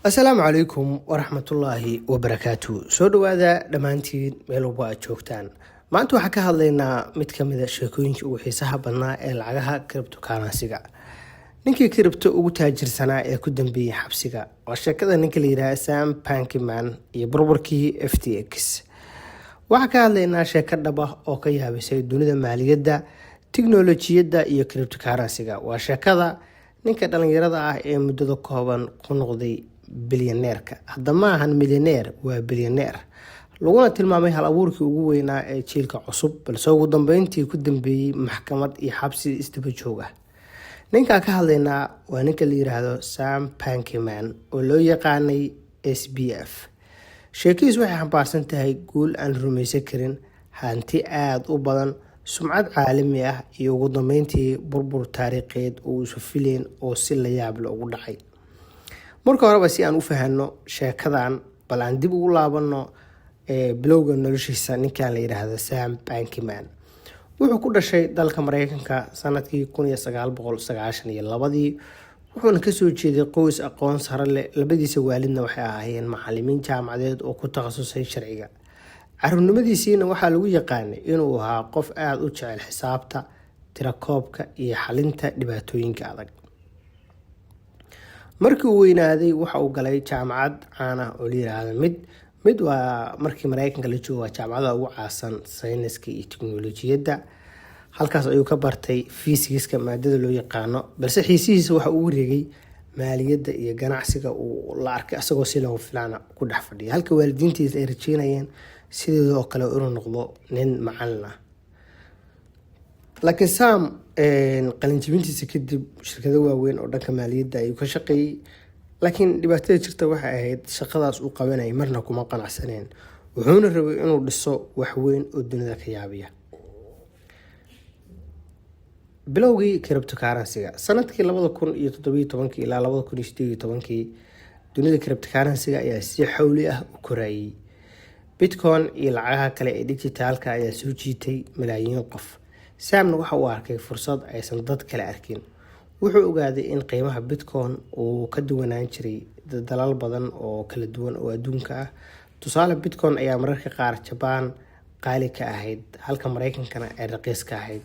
Asalaamu calaykum waraxmatullaahi wabarakaatu. Soo dhawaada dhammaantiin meel walba aad joogtaan. Maanta waxaa ka hadlaynaa mid kamida sheekooyinkii ugu xiisaha badnaa ee lacagaha cryptocurrency-ga, ninkii crypto ugu taajirsanaa ee ku dambeeyey xabsiga. Waa sheekada ninka la yidhaha Sam Bankman iyo burburkii FTX. Waxaa ka hadlaynaa sheeko dhab ah oo ka yaabisay dunida maaliyadda, tiknolojiyadda iyo cryptocurrency-ga. Waa sheekada ninka dhalinyarada ah ee muddada kooban ku noqday bilyaneerka. Hadda ma ahan milyaneer, waa bilyaneer, laguna tilmaamay hal abuurkii ugu weynaa ee jiilka cusub, balse ugu dambeyntii ku dambeeyey maxkamad iyo xabsi isdaba joog ah. Ninkaan ka hadlaynaa waa ninka la yiraahdo Sam Bankman oo loo yaqaanay SBF. Sheekadiis waxay xambaarsan tahay guul aan rumaysan karin, hanti aada u badan, sumcad caalami ah iyo ugu dambeyntii burbur taariikheed oo uusa fileyn oo si la yaable ugu dhacay. Marka horeba, si aan u fahano sheekadan, bal aan dib ugu laabano bilowga noloshiisa. Ninkan la yiraahdo Sam Bankman wuxuu ku dhashay dalka Mareykanka sanadkii 1992-dii, wuxuuna kasoo jeeday qoys aqoon sare leh. Labadiisa waalidna waxay ahaayeen macalimiin jaamacadeed oo ku takhasusay sharciga. Caruurnimadiisiina waxaa lagu yaqaanay inuu ahaa qof aada u jecel xisaabta, tirakoobka iyo xalinta dhibaatooyinka adag. Markii uu weynaaday, waxa uu galay jaamacad caan ah oo la yiraahdo mid waa markii Mareykanka la joogo waa jaamacada ugu caasan sayniska iyo tiknolojiyadda. Halkaas ayuu ka bartay fiisigiska, maadada loo yaqaano, balse xiisihiisa waxa uu wareegay maaliyadda iyo ganacsiga. Uu la arkay asagoo si lama filaana ku dhex fadhiya, halka waalidiintiisa ay rajeynayeen sideedoo kale inuu noqdo nin macalin ah. Laakiin Sam qalinjibintiisa kadib shirkado waaweyn oo dhanka maaliyadda ayuu ka shaqeeyey. Laakiin dhibaatada jirta waxay ahayd shaqadaas uu qabanayay marna kuma qanacsaneen, wuxuuna rabay inuu dhiso wax weyn oo dunida ka yaabiya. Bilowgii cryptocurrency-ga sanadkii 2017-kii ilaa 2018-kii, dunida cryptocurrency-ga ayaa si xawli ah u korayay. Bitcoin iyo lacagaha kale ee dijitaalka ayaa soo jiitay malaayiin qof. Samna waxa uu arkay fursad aysan dad kale arkin. Wuxuu ogaaday in qiimaha Bitcoin uu ka duwanaan jiray dalal badan oo kala duwan oo adduunka ah. Tusaale, Bitcoin ayaa mararka qaar Jabaan qaali ka ahayd, halka Mareykankana ay raqiis ka ahayd.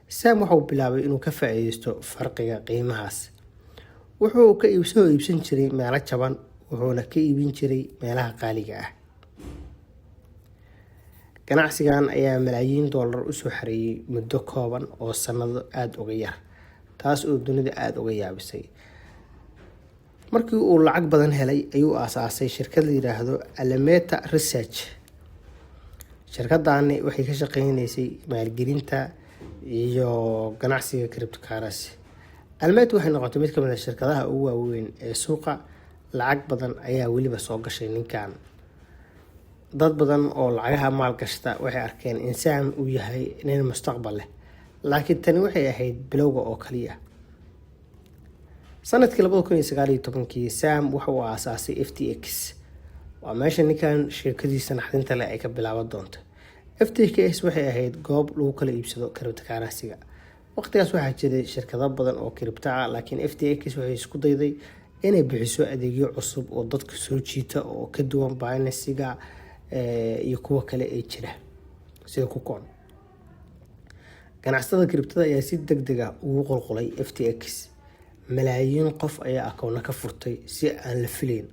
Sam waxauu bilaabay inuu ka faa-iideysto farqiga qiimahaas. Wuxuu ka soo iibsan jiray meelo jaban, wuxuuna ka iibin jiray meelaha qaaliga ah. Ganacsigan ayaa malaayiin dollar usoo xareeyay muddo kooban oo sanado aada uga yar, taas oo dunida aada uga yaabisay. Markii uu lacag badan helay ayuu aasaasay shirkad la yiraahdo Alameda Research. Shirkadani waxay ka shaqeyneysay maalgelinta iyo ganacsiga cryptocurrency. Alameda waxay noqotay mid kamid a shirkadaha ugu waaweyn ee suuqa. Lacag badan ayaa weliba soo gashay ninkan. Dad badan oo lacagaha maalgashta waxay arkeen in Sam uu yahay nin mustaqbal leh, laakiin tani waxay ahayd bilowga oo kaliya. Sanadkii 2019-kii, Sam waxa uu aasaasay FTX. Waa meesha ninkan sheekadiisa naxdinta leh ay ka bilaaban doonto. FTX waxay ahayd goob lagu kala iibsado cryptocurrency-ga. Waqtigaas waxaa jiray shirkado badan oo crypto ah, laakiin FTX waxay isku dayday inay bixiso adeegyo cusub oo dadka soo jiita oo ka duwan Binance-ga iyo kuwa kale ee jira sida KuCoin. Ganacsatada crypto-da ayaa si deg deg ah ugu qulqulay FTX. Malaayiin qof ayaa akoona ka furtay si aan la filayn,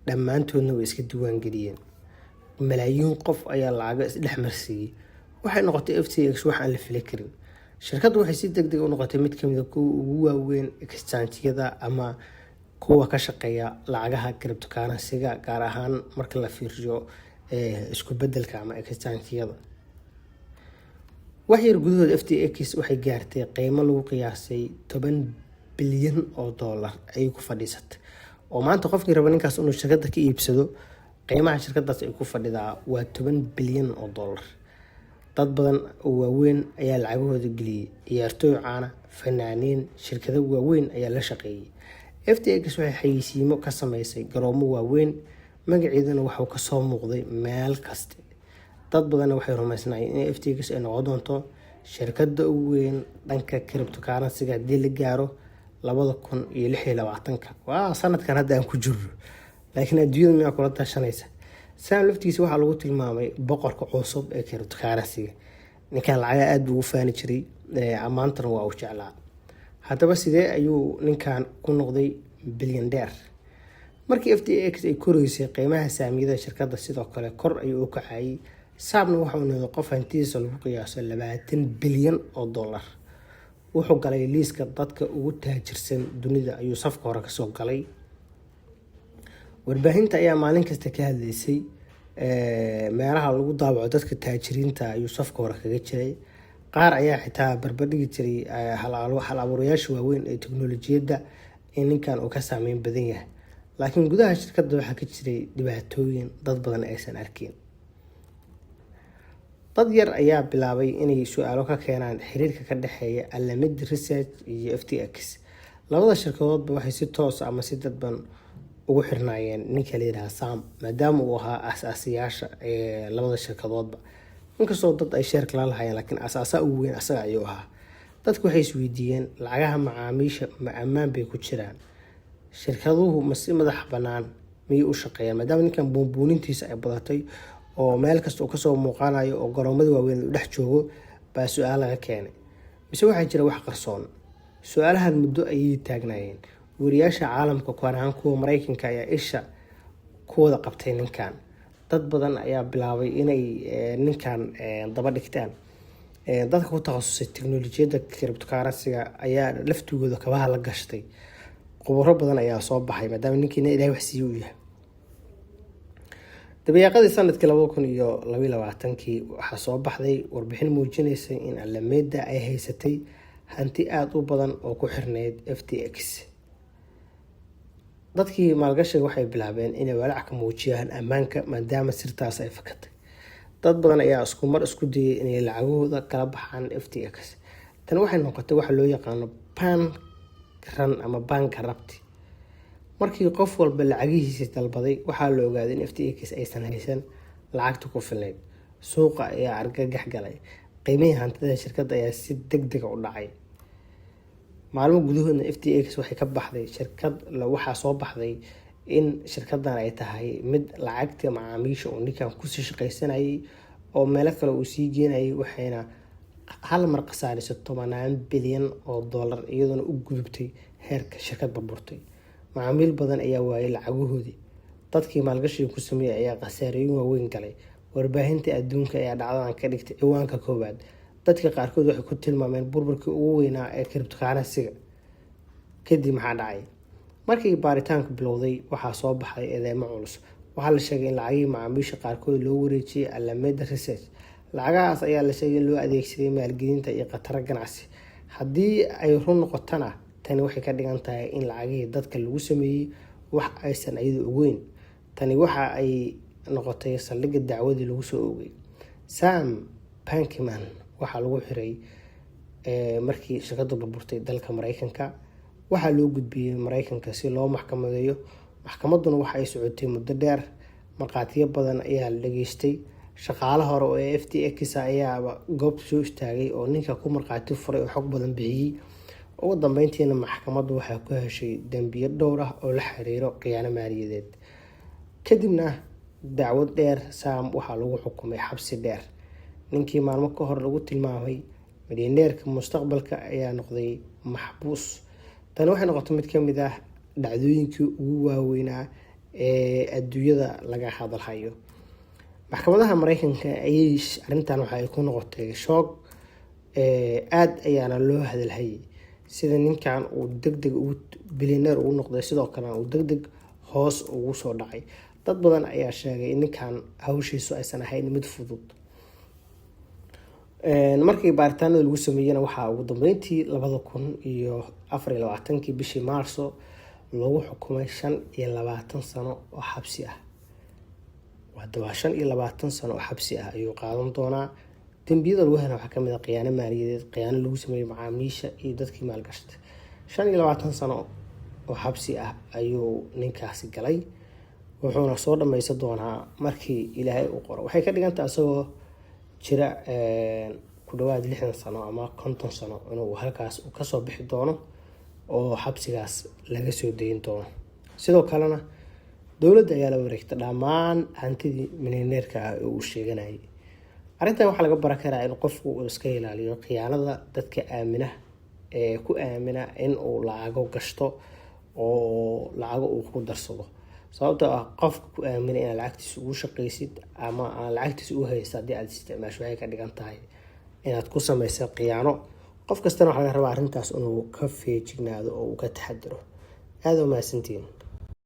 dhammaantoodna way iska diiwaangeliyeen. Malaayiin qof ayaa lacago isdhex marsiiyey. Waxay noqotay FTX wax aan la fili karin. Shirkaddu waxay si deg deg u noqotay mid kamid a kuwa ugu waaweyn exchange-yada ama kuwa ka shaqeeya lacagaha cryptocurrency-ga, gaar ahaan marka la fiiriyo isku bedelka ama exchange-yada. Wax yar gudahood, FTX waxay gaartay qiimo lagu qiyaasay 10 bilyan oo dollar ayay ku fadhiisatay, oo maanta qofkii raba ninkaas inuu shirkadda ka iibsado, qiimaha shirkadaas ay ku fadhidaa waa 10 bilyan oo dollar. Dad badan oo waaweyn ayaa lacagahooda geliyey: ciyaartooy caana, fanaaniin, shirkado waaweyn ayaa la shaqeeyay. FTX waxay xayeysiimo ka sameysay garoomo waaweyn, magaceeduna waxuu kasoo muuqday meel kaste. Dad badanna waxay rumaysnaayeen in FTX ay noqon doonto shirkadda ugu weyn dhanka cryptocurrency-ga haddii la gaaro 2026-ka, waa sanadkan hadda aan ku jirno. Laakiin adduunyada miyaa kula tashanaysa? Sam laftiisa waxaa lagu tilmaamay boqorka cusub ee cryptocurrency-ga. Ninkan lacaga aada buu ugu faani jiray, ammaantana waa uu jeclaa. Haddaba, sidee ayuu ninkan ku noqday billionaire? Markii FTX ay koreysay, qiimaha saamiyada shirkadda sidoo kale kor ayuu u kacayay. Samna waxauu noqday qof hantidiisa lagu qiyaaso $20 bilyan. Wuxuu galay liiska dadka ugu taajirsan dunida, ayuu safka hore kasoo galay. Warbaahinta ayaa maalin kasta ka hadlaysay. Meelaha lagu daawaco dadka taajiriinta ayuu safka hore kaga jiray. Qaar ayaa xitaa barbardhigi jiray hal abuurayaasha waaweyn ee teknolojiyadda in ninkan uu ka saameyn badan yahay. Laakiin gudaha shirkadda waxaa ka jiray dhibaatooyin dad badan aysan arkin. Dad yar ayaa bilaabay inay su-aalo ka keenaan xiriirka ka dhexeeya Alameda Research iyo FTX. Labada shirkadoodba waxay si toos ama si dadban ugu xirnaayeen ninka la yidhaha Sam, maadaama uu ahaa aas-aasayaasha ee labada shirkadoodba. Inkastoo dad ay share kala lahaayeen, laakiin aasaasaha ugu weyn asaga ayuu ahaa. Dadku waxay isweydiiyeen: lacagaha macaamiisha ma ammaan bay ku jiraan? Shirkaduhu ma si madax bannaan miyay u shaqeeyaan? Maadaama ninkan buunbuunintiisa ay badatay oo meel kasta uu kasoo muuqanayo oo garoomada waaweyn uu dhex joogo, baa su-aal laga keenay. Mise waxaa jira wax qarsoon? Su-aalahan muddo ayay taagnaayeen. Wariyaasha caalamka, gaar ahaan kuwa Mareykanka, ayaa isha ku wada qabtay ninkan. Dad badan ayaa bilaabay inay ninkan daba dhigtaan. Dadka ku takhasusay teknolojiyadda cryptocurrency-ga ayaa laftigooda kabaha la gashtay. Khubaro badan ayaa soo baxay, maadaama ninkiina Ilahay wax siiye uu yahay. Dabayaaqadii sanadkii 2022-kii waxaa soo baxday warbixin muujinaysay in Alameda ay haysatay hanti aada u badan oo ku xirneyd FTX. Dadkii maalgashiga waxay bilaabeen inay walaac ka muujiyaan ammaanka, maadaama sirtaas ay fakatay. Dad badan ayaa isku mar isku dayay inay lacagahooda kala baxaan FTX. Tani waxay noqotay waxa loo yaqaano bank run ama bankruptcy. Markii qof walba lacagihiisa dalbaday, waxaa la ogaaday in FTX aysan haysan lacagta ku filnayd. Suuqa ayaa argagax galay. Qiimihii hantida shirkadda ayaa si deg dega u dhacay. Maalmo gudahoodna FTX waxay ka baxday shirkad. Waxaa soo baxday in shirkadan ay tahay mid lacagta macaamiisha uu ninkan kusii shaqaysanayay oo meelo kale uu sii geenayay, waxayna hal mar khasaarisay tobanaan bilyan oo dollar, iyadoona u gudubtay heerka shirkad burburtay. Macaamiil badan ayaa waayay lacagahoodii. Dadkii maalgashiga ku sameeyay ayaa khasaarooyin waaweyn galay. Warbaahinta adduunka ayaa dhacdadan ka dhigtay ciwaanka koowaad. Dadka qaarkood waxay ku tilmaameen burburkii ugu weynaa ee cryptocurrency-ga. Kadib maxaa dhacay? Markii baaritaanku bilowday, waxaa soo baxay eedeymo culus. Waxaa la sheegay in lacagihii macaamiisha qaarkood loo wareejiyay Alameda Research. Lacagahaas ayaa la sheegay in loo adeegsaday maalgelinta iyo khataro ganacsi. Haddii ay run noqotona, tani waxay ka dhigan tahay in lacagihii dadka lagu sameeyey wax aysan iyadu ogeyn. Tani waxa ay noqotay saldhigga dacwadii lagu soo oogay Sam Bankman. Waxaa lagu xiray markii shirkadu burburtay dalka Mareykanka. Waxaa loo gudbiyey Mareykanka si loo maxkamadeeyo. Maxkamaduna waxa ay socotay muddo dheer. Markhaatiyo badan ayaa la dhageystay. Shaqaale hore oo FTX ayaaba goob soo istaagay oo ninka ku markhaati furay oo xog badan bixiyey. Ugu dambeyntiina maxkamaddu waxay ku heshay dembiyo dhowr ah oo la xiriiro khiyaano maaliyadeed. Kadibna dacwad dheer, Sam waxaa lagu xukumay xabsi dheer. Ninkii maalmo ka hor lagu tilmaamay milyaneerka mustaqbalka ayaa noqday maxbuus. Tani waxay noqotay mid kamid ah dhacdooyinkii ugu waaweynaa ee adduunyada laga hadalhayo. Maxkamadaha Mareykanka ayay arrintan waxa ay ku noqotay shock. Aada ayaana loo hadalhayay sida ninkan uu deg deg ugu bilyaneer ugu noqday, sidoo kalena uu deg deg hoos ugu soo dhacay. Dad badan ayaa sheegay in ninkan hawshiisu aysan ahayn mid fudud. Markii baaritaanada lagu sameeyena, waxaa ugu dambeyntii 2024-kii bishii Maarso lagu xukumay 25 sano oo xabsi ah. Hadaba 25 sano oo xabsi ah ayuu qaadan doonaa. Dembiyada lagu hela waxaa kamid ah khiyaano maaliyadeed, khiyaano lagu sameeyey macaamiisha iyo dadkii maalgashtay. 25 sano oo xabsi ah ayuu ninkaasi galay, wuxuuna soo dhameysan doonaa markii Ilaahay uu qoro. Waxay ka dhigantaha isagoo jira ku dhawaad 60 sano ama 50 sano inuu halkaas kasoo bixi doono oo xabsigaas laga soo dayin doono. Sidoo kalena Dowladda ayaa la wareegtay dhammaan hantidii milyaneerka ah ee uu sheeganayay. Arrintan waxaa laga baran karaa in qofku uu iska ilaaliyo khiyaanada dadka aamina ee ku aamina in uu lacago gashto oo lacago uu ku darsado, sababtoo ah qofka ku aamina inaad lacagtiisa ugu shaqaysid ama aan lacagtiisa u haysta, haddii aad isticmaasho, waxay ka dhigan tahay inaad ku samaysa khiyaano. Qof kastana waxaa laga rabaa arrintaas inuu ka feejignaado oo uu ka taxadiro. Aada u mahadsantihiin.